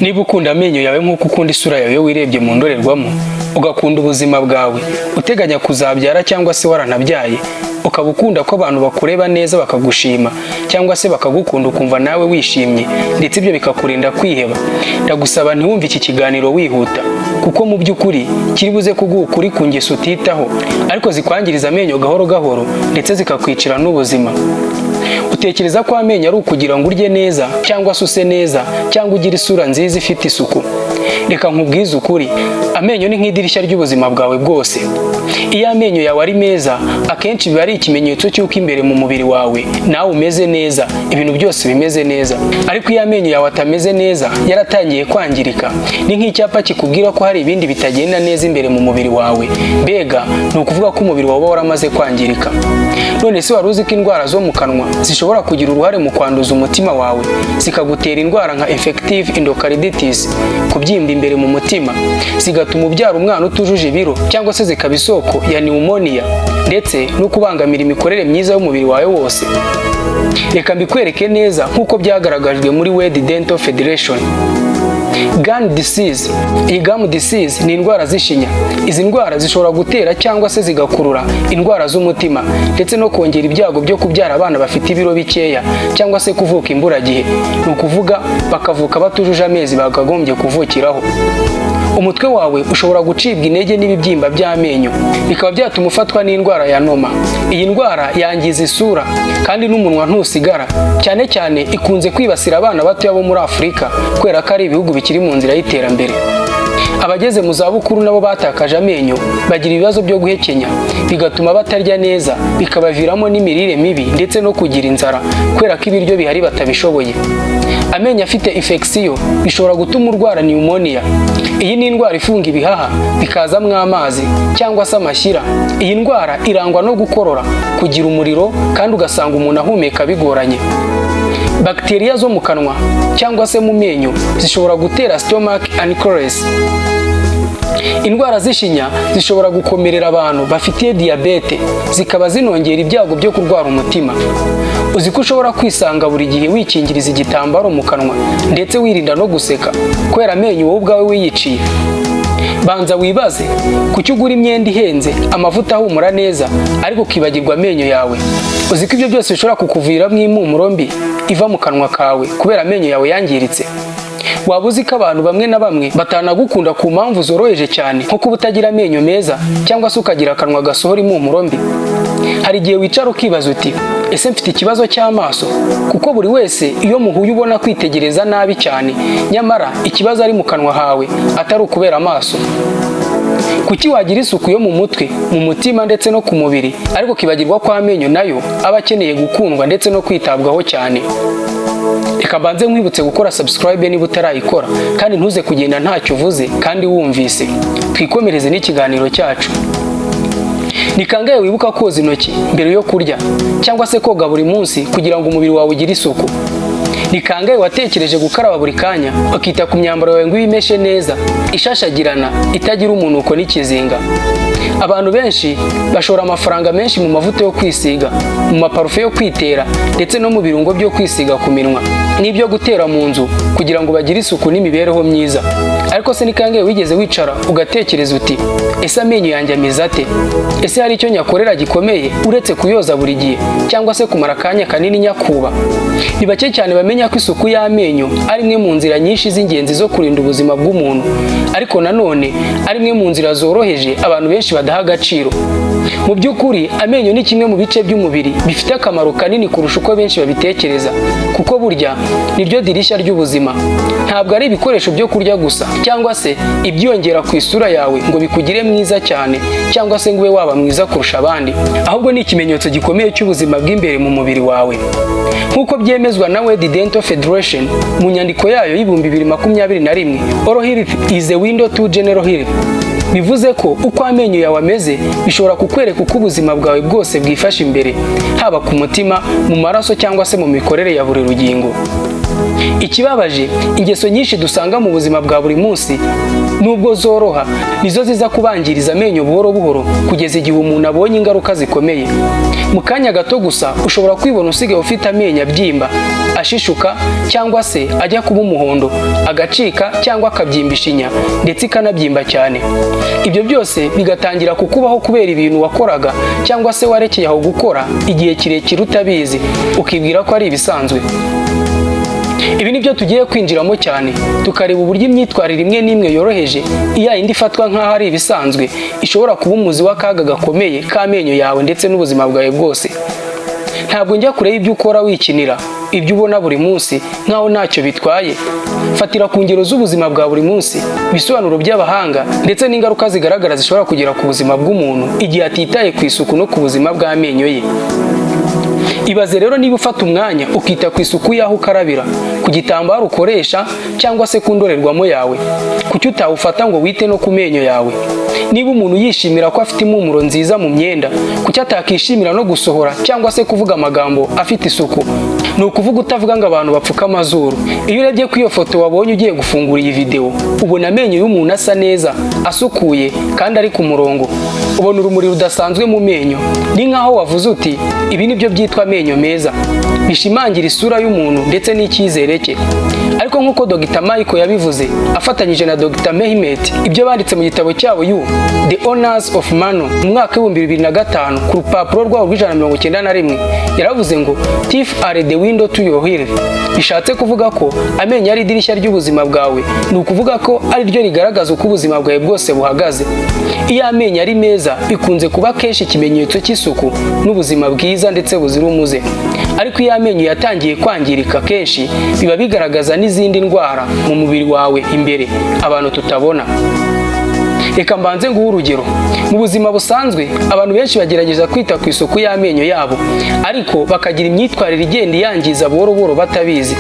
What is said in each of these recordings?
Niba ukunda amenyo yawe nk'uko ukunda isura yawe iyo wirebye mu ndorerwamo, ugakunda ubuzima bwawe, uteganya kuzabyara cyangwa se waranabyaye, ukaba ukunda ko abantu bakureba neza bakagushima cyangwa se bakagukunda, ukumva nawe wishimye, ndetse ibyo bikakurinda kwiheba, ndagusaba ntiwumve iki kiganiro wihuta, kuko mu by'ukuri kiri buze kuguha ukuri ku ngeso utitaho ariko zikwangiriza amenyo gahoro gahoro, ndetse zikakwicira n'ubuzima. Utekereza ko amenyo ari ukugira ngo urye neza cyangwa se use neza cyangwa ugire isura nziza ifite isuku? Reka nkubwize ukuri, amenyo ni nk'idirishya ry'ubuzima bwawe bwose. Iyo amenyo yawe ari meza, akenshi biba ari ikimenyetso cy'uko imbere mu mubiri wawe nawe umeze neza, ibintu byose bimeze neza. Ariko iyo amenyo yawe atameze neza, yaratangiye kwangirika, ni nk'icyapa kikubwira ko hari ibindi bitagenda neza imbere mu mubiri wawe. Mbega ni ukuvuga ko umubiri wawe uba waramaze kwangirika. None se wari uzi ko indwara zo mu kanwa zishobora kugira uruhare mu kwanduza umutima wawe, zikagutera indwara nka infective endocarditis, kubyimba imbere mu mutima, zigatuma ubyara umwana utujuje ibiro, cyangwa se zikaba isoko ya pneumonia, ndetse no kubangamira imikorere myiza y'umubiri wawe wose? Reka mbikwereke neza nk'uko byagaragajwe muri World Dental Federation. Gum disease. Iyi gum disease ni indwara z'ishinya. Izi ndwara zishobora gutera cyangwa se zigakurura indwara z'umutima, ndetse no kongera ibyago byo kubyara abana bafite ibiro bikeya cyangwa se kuvuka imburagihe, ni ukuvuga bakavuka batujuje amezi bakagombye kuvukiraho. Umutwe wawe ushobora gucibwa intege n'ibibyimba by'amenyo, bikaba byatuma ufatwa n'indwara ya noma. Iyi ndwara yangiza isura kandi n'umunwa ntusigara. Cyane cyane ikunze kwibasira abana batoya bo muri Afurika, kubera ko ari ibihugu bikiri mu nzira y'iterambere. Abageze mu zabukuru nabo batakaje amenyo bagira ibibazo byo guhekenya, bigatuma batarya neza, bikabaviramo n'imirire mibi ndetse no kugira inzara kubera ko ibiryo bihari batabishoboye. Amenyo afite infection bishobora gutuma urwara pneumonia. Iyi ni indwara ifunga ibihaha bikazamo amazi cyangwa se amashyira. Iyi ndwara irangwa no gukorora, kugira umuriro, kandi ugasanga umuntu ahumeka bigoranye. Bagiteriya zo mu kanwa cyangwa se mu menyo zishobora gutera stomach ulcers. Indwara z'ishinya zishobora gukomerera abantu bafitiye diyabete, zikaba zinongera ibyago byo kurwara umutima. Uzi ko ushobora kwisanga buri gihe wikingiriza igitambaro mu kanwa, ndetse wirinda no guseka kubera amenyo wowe ubwawe wiyiciye? Banza wibaze: kuki ugura imyenda ihenze, amavuta ahumura neza, ariko ukibagirwa amenyo yawe? Uzi ko ibyo byose bishobora kukuviramo impumuro mbi iva mu kanwa kawe kubera amenyo yawe yangiritse? Waba uzi ko abantu bamwe na bamwe batanagukunda ku mpamvu zoroheje cyane, nko kuba utagira amenyo meza cyangwa se ukagira akanwa gasohora impumuro mbi? Hari igihe wicara ukibaza uti: "Ese mfite ikibazo cy'amaso?" Kuko buri wese iyo muhuye ubona kwitegereza nabi cyane, nyamara ikibazo ari mu kanwa hawe, atari ukubera amaso. Kuki wagira isuku yo mu mutwe, mu mutima ndetse no ku mubiri, ariko ukibagirwa ko amenyo nayo aba akeneye gukundwa ndetse no kwitabwaho cyane? Reka mbanze nkwibutse gukora subscribe niba utarayikora, kandi ntuze kugenda ntacyo uvuze kandi wumvise. Twikomereze n'ikiganiro cyacu. Ni kangahe wibuka koza intoki mbere yo kurya, cyangwa se koga buri munsi kugira ngo umubiri wawe ugire isuku? Ni kangahe watekereje gukaraba buri kanya, ukita ku myambaro yawe ngo uyimeshe neza, ishashagirana, itagira umunuko n'ikizinga? Abantu benshi bashora amafaranga menshi mu mavuta yo kwisiga, mu maparufe yo kwitera, ndetse no mu birungo byo kwisiga ku minwa n'ibyo gutera mu nzu kugira ngo bagire isuku n'imibereho myiza. Ariko se ni kangahe wigeze wicara ugatekereza uti: "Ese amenyo yanjye ameze ate? Ese hari icyo nyakorera gikomeye uretse kuyoza buri gihe cyangwa se kumara akanya kanini nyakuba?" Ni bake cyane bamenya ko isuku y'amenyo ari imwe mu nzira nyinshi z'ingenzi zo kurinda ubuzima bw'umuntu, ariko nanone ari imwe mu nzira zoroheje abantu benshi badaha agaciro. Mu by'ukuri, amenyo ni kimwe mu bice by'umubiri bifite akamaro kanini kurusha uko benshi babitekereza, kuko burya niryo dirishya ry'ubuzima. Ntabwo ari ibikoresho byo kurya gusa cyangwa se ibyiyongera ku isura yawe ngo bikugire mwiza cyane cyangwa se ngo ube waba mwiza kurusha abandi, ahubwo ni ikimenyetso gikomeye cy'ubuzima bw'imbere mu mubiri wawe. Nk'uko byemezwa na World Dental Federation mu nyandiko yayo y'2021, "Oral health is a window to general health." Bivuze ko uko amenyo yawe ameze bishobora kukwereka uko ubuzima bwawe bwose bwifashe imbere, haba ku mutima, mu maraso cyangwa se mu mikorere ya buri rugingo. Ikibabaje, ingeso nyinshi dusanga mu buzima bwa buri munsi, nubwo zoroha, nizo ziza kubangiriza amenyo buhoro buhoro kugeza igihe umuntu abonye ingaruka zikomeye. Mu kanya gato gusa ushobora kwibona usigaye ufite amenyo abyimba, ashishuka cyangwa se ajya kuba umuhondo, agacika cyangwa akabyimba ishinya, ndetse ikanabyimba cyane. Ibyo byose bigatangira kukubaho kubera ibintu wakoraga cyangwa se warekeye aho gukora igihe kirekire utabizi, ukibwira ko ari ibisanzwe. Ibi ni byo tugiye kwinjiramo cyane, tukareba uburyo imyitwarire imwe n'imwe yoroheje, iya yindi ifatwa nk'aho ari ibisanzwe, ishobora kuba umuzi w'akaga gakomeye k'amenyo yawe ndetse n'ubuzima bwawe bwose. Ntabwo njya kure y'ibyo ukora wikinira, ibyo ubona buri munsi nk'aho ntacyo bitwaye. Fatira ku ngero z'ubuzima bwa buri munsi, ibisobanuro by'abahanga ndetse n'ingaruka zigaragara zishobora kugera ku buzima bw'umuntu igihe atitaye ku isuku no ku buzima bw'amenyo ye. Ibaze rero niba ufata umwanya ukita ku isuku y'aho ukarabira, ku gitambaro ukoresha cyangwa se ku ndorerwamo yawe, kuki utawufata ngo wite no ku menyo yawe? Niba umuntu yishimira ko afite impumuro nziza mu myenda, kuki atakishimira no gusohora cyangwa se kuvuga amagambo afite isuku? Ni ukuvuga utavuga ngo abantu bapfuka amazuru. Iyo urebye ku iyo foto wabonye ugiye gufungura iyi videwo, ubona amenyo y'umuntu asa neza, asukuye kandi ari ku murongo. Ubona urumuri rudasanzwe mu menyo. Ni nk'aho wavuze uti: "Ibi ni byo byitwa amenyo meza." Bishimangira isura y'umuntu ndetse n'icyizere cye. Ariko nk'uko Dr Michael yabivuze afatanyije na Dr Mehmet, ibyo banditse mu gitabo cyabo You The Owners of Mano mu mwaka w'2005, ku rupapuro rwabo rw'191, yaravuze ngo: "Teeth are the window to your health." Bishatse kuvuga ko amenyo ari idirishya ry'ubuzima bwawe. Ni ukuvuga ko ari ryo rigaragaza uko ubuzima bwawe bwose buhagaze. Iyo amenyo ari meza, bikunze kuba kenshi ikimenyetso cy'isuku n'ubuzima bwiza ndetse buzira umuze. Ariko iyo amenyo yatangiye kwangirika, kenshi biba bigaragaza n'izindi ndwara mu mubiri wawe imbere abantu tutabona. Reka mbanze nguhe urugero. Mu buzima busanzwe, abantu benshi bagerageza kwita ku isuku y'amenyo yabo, ariko bakagira imyitwarire igenda iyangiza buhoro buhoro batabizi.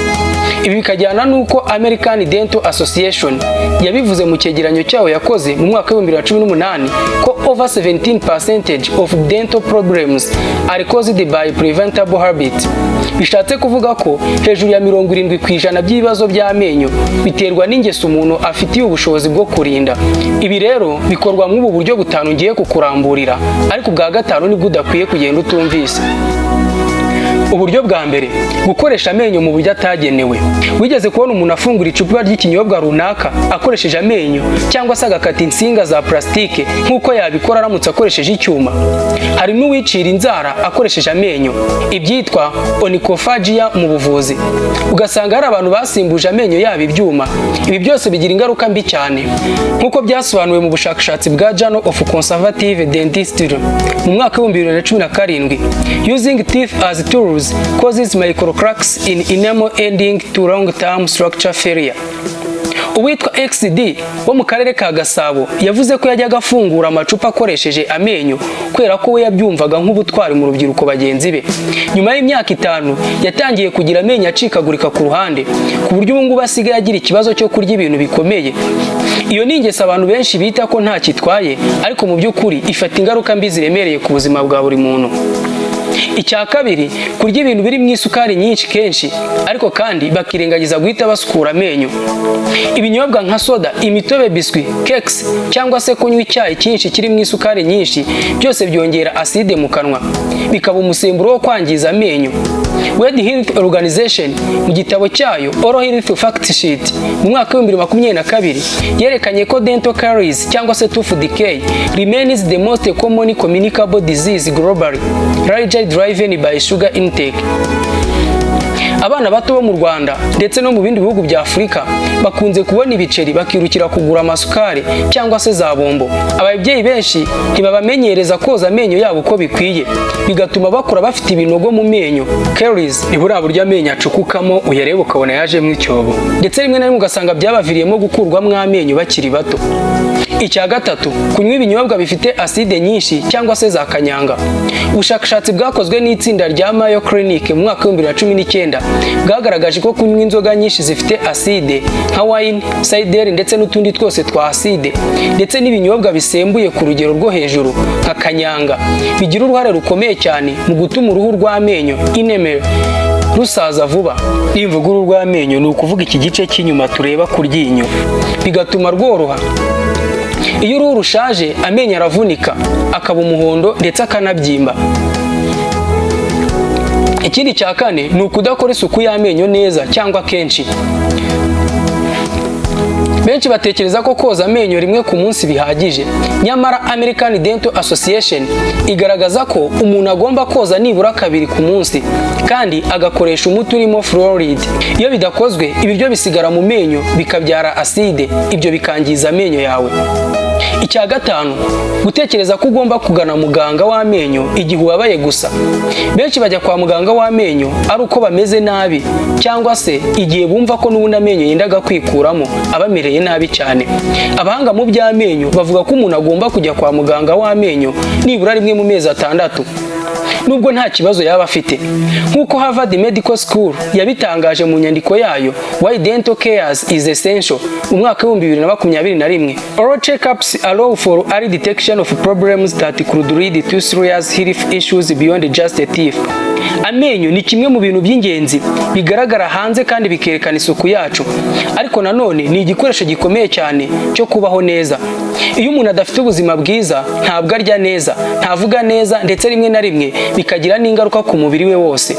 Ibi bikajyana n'uko American Dental Association yabivuze mu cyegeranyo cyayo yakoze mu mwaka w'2018 ko over 17% of dental problems are caused by preventable habits. Bishatse kuvuga ko hejuru ya 70% by'ibibazo by'amenyo biterwa n'ingeso umuntu afitiye ubushobozi bwo kurinda. Ibi rero bikorwa mw'ubu buryo butanu ngiye kukuramburira, ariko ubwa gatanu nibwo udakwiye kugenda utumvise. Uburyo bwa mbere: gukoresha amenyo mu buryo atagenewe. Wigeze kubona umuntu afungura icupa ry'ikinyobwa runaka akoresheje amenyo, cyangwa se agakata insinga za plasitike nk'uko yabikora aramutse akoresheje icyuma? Hari n'uwicira inzara akoresheje amenyo, ibyitwa onychophagia mu buvuzi. Ugasanga hari abantu basimbuje amenyo yabo ibyuma. Ibi byose bigira ingaruka mbi cyane, nk'uko byasobanuwe mu bushakashatsi bwa Journal of Conservative Dentistry mu mwaka w'2017: "Using teeth as tools causes microcracks in enamel, ending to long-term structure failure." Uwitwa XD wo mu karere ka Gasabo yavuze ko yajyaga afungura amacupa akoresheje amenyo kubera ko we yabyumvaga nk'ubutwari mu rubyiruko bagenzi be. Nyuma y'imyaka 5 yatangiye kugira amenyo acikagurika ku ruhande, ku buryo ubu ngubu asigaye agira ikibazo cyo kurya ibintu bikomeye. Iyo ni ingeso abantu benshi bita ko nta kitwaye, ariko mu by'ukuri ifata ingaruka mbi ziremereye ku buzima bwa buri muntu. Icya kabiri: kurya ibintu birimo isukari nyinshi kenshi, ariko kandi bakirengagiza guhita basukura amenyo. Ibinyobwa nka soda, imitobe, biswi, cakes cyangwa se kunywa icyayi cyinshi kirimo isukari nyinshi, byose byongera aside mu kanwa, bikaba umusemburo wo kwangiza amenyo. World Health Organization mu gitabo cyayo Oral Health Fact Sheet mu mwaka w'2022 yerekanye ko dental caries cyangwa se tooth decay remains the most common communicable disease globally, largely driven by sugar intake. Abana bato bo mu Rwanda ndetse no mu bindi bihugu bya Afurika bakunze kubona ibiceri bakirukira kugura amasukari cyangwa se za bombo. Ababyeyi benshi ntibabamenyereza koza amenyo yabo uko bikwiye, bigatuma bakura bafite ibinogo mu menyo, caries. Ni buriya buryo amenyo acukukamo, uyareba ukabona yajemo icyobo, ndetse rimwe na rimwe ugasanga byabaviriyemo gukurwamo amenyo bakiri bato. Icya gatatu: kunywa ibinyobwa bifite aside nyinshi cyangwa se za kanyanga. Ubushakashatsi bwakozwe n'itsinda rya Mayo Clinic mu mwaka w'2019 bwagaragaje ko kunywa inzoga nyinshi zifite aside nka wine, cider ndetse n'utundi twose twa aside, ndetse n'ibinyobwa bisembuye ku rugero rwo hejuru nka kanyanga, bigira uruhare rukomeye cyane mu gutuma uruhu rw'amenyo, enamel, Rusaza vuba. Nimvuga uruhu rw'amenyo, ni ukuvuga iki gice cy'inyuma tureba ku ryinyo, bigatuma rworoha. Iyo uruhu rushaje, amenyo aravunika, akaba umuhondo ndetse akanabyimba. Ikindi cya kane ni ukudakora isuku y'amenyo neza cyangwa kenshi. Benshi batekereza ko koza amenyo rimwe ku munsi bihagije, nyamara American Dental Association igaragaza ko umuntu agomba koza nibura kabiri ku munsi kandi agakoresha umuti urimo fluoride. Iyo bidakozwe, ibiryo bisigara mu menyo bikabyara aside, ibyo bikangiza amenyo yawe. Icya gatanu, gutekereza ko ugomba kugana muganga w'amenyo igihe ubabaye gusa. Benshi bajya kwa muganga w'amenyo ari uko bameze nabi cyangwa se igihe bumva ko n'ubundi amenyo yendaga kwikuramo, abamereye nabi cyane. Abahanga mu by'amenyo bavuga ko umuntu agomba kujya kwa muganga w'amenyo nibura rimwe mu mezi 6, nubwo nta kibazo yaba afite. Nk'uko Harvard Medical School yabitangaje mu nyandiko yayo "Why Dental Care is Essential" mu mwaka wa 2021, "Oral checkups allow for early detection of problems that could lead to serious health issues beyond just the teeth." Amenyo ni kimwe mu bintu by'ingenzi bigaragara hanze kandi bikerekana isuku yacu, ariko nanone ni igikoresho gikomeye cyane cyo kubaho neza. Iyo umuntu adafite ubuzima bwiza, ntabwo arya neza, ntavuga neza, ndetse rimwe na rimwe bikagira n'ingaruka ku mubiri we wose.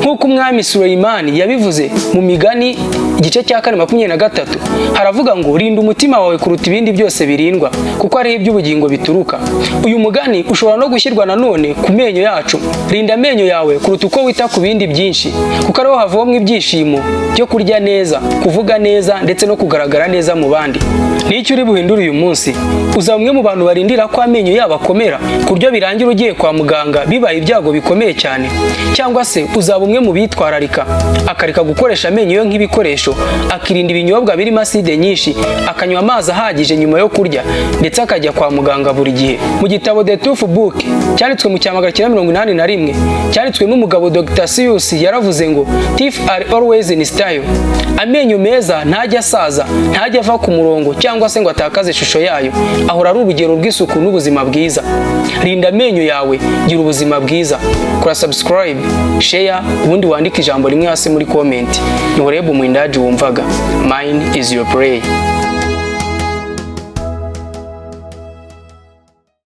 Nk'uko Umwami Suleyimani yabivuze mu Migani igice cya 4 23, haravuga ngo: "Rinda umutima wawe kuruta ibindi byose birindwa, kuko ariho iby'ubugingo bituruka." Uyu mugani ushobora no gushyirwa nanone ku menyo yacu. Rinda amenyo yawe kuruta uko wita ku bindi byinshi, kuko ariho havomwa ibyishimo byo kurya neza, kuvuga neza ndetse no kugaragara neza mu bandi. N'icyo uri buhindure uyu munsi? Uzaba umwe mu bantu barindira ko amenyo yabo akomera ku buryo birangira ugiye kwa muganga bibaye ibyago bikomeye cyane, cyangwa se uzaba umwe mu bitwararika, akareka gukoresha amenyo ye nk'ibikoresho, akirinda ibinyobwa birimo aside nyinshi, akanywa amazi ahagije nyuma yo kurya, ndetse akajya kwa muganga buri gihe? Mu gitabo The Tooth Book cyanditswe mu cya 981, cyanditswe n'umugabo Dr. Seuss, yaravuze ngo: "Teeth are always in style." Amenyo meza ntajya asaza, ntajya ava ku murongo cyangwa se ngo atakaze ishusho yayo, ahora ari urugero rw'isuku n'ubuzima bwiza. Rinda amenyo yawe, gira ubuzima bwiza. Kora subscribe, share, ubundi wandike ijambo rimwe hasi muri comment. Ni Horebu Mwindaji wumvaga. Mine is your play.